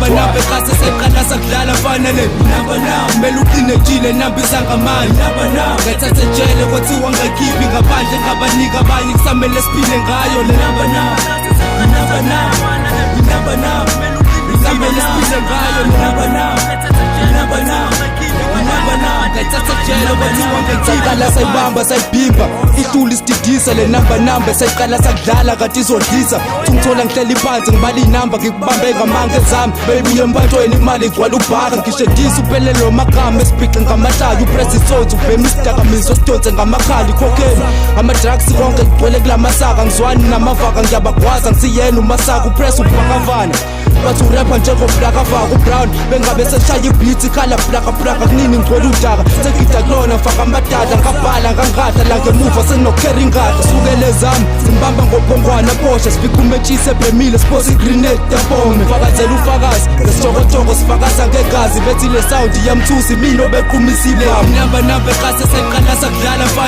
Number number kase seqala sakudlala mfana, le number now kumele uqine jile namba isangamani number now. Ngathatha ejele, kwathiwa ngakhiphi ngaphandle, ngabanika abanye, kusamele siphile ngayo le number now, number now, number now, kusamele siphile ngayo le number now, number now, number now. Ngathatha ejele, kwathiwa ngakhiphi. Saqala sayibamba, sayibhimba, ihlula isididisa le number number. Sayiqala sakudlala kanti izodlisa. Ngithola ngihleli phansi, ngibala inamba, ngikubambe ngamanga ezami, bebuye empantweni, imali igcwala ubhaka, ngishedisa uphelelo amagama esibhixe ngamahlaya, upress isonto, ubhema isidakamizwa, sidonse ngamakhala, ikhokheni, ama-drugs, konke kugcwele kulamasaka. Ngizwani namavaka, ngiyabagwaza, ngisiyena umasaka, upress ubhakavana, bathi urapha njengoblakavaka ubrown, bengabe seshaya ibeat, ikhala blaka blaka. Kunini ngigcwele udaka, sengida kulona, faka amadada, ngabhala ngangadla la ngemuva, senginokhera ingadla, sukele zami zimbamba ngophongwana, phosha sifika umetshise ebhemile, siphose igrenade yapome, fakazela ufakazi ngesitshokotshoko, sifakaza ngegazi, bethi le sound iyamthusa, imina obeqhumisa ibhamu. Number number kase seqala sakudlala mfana.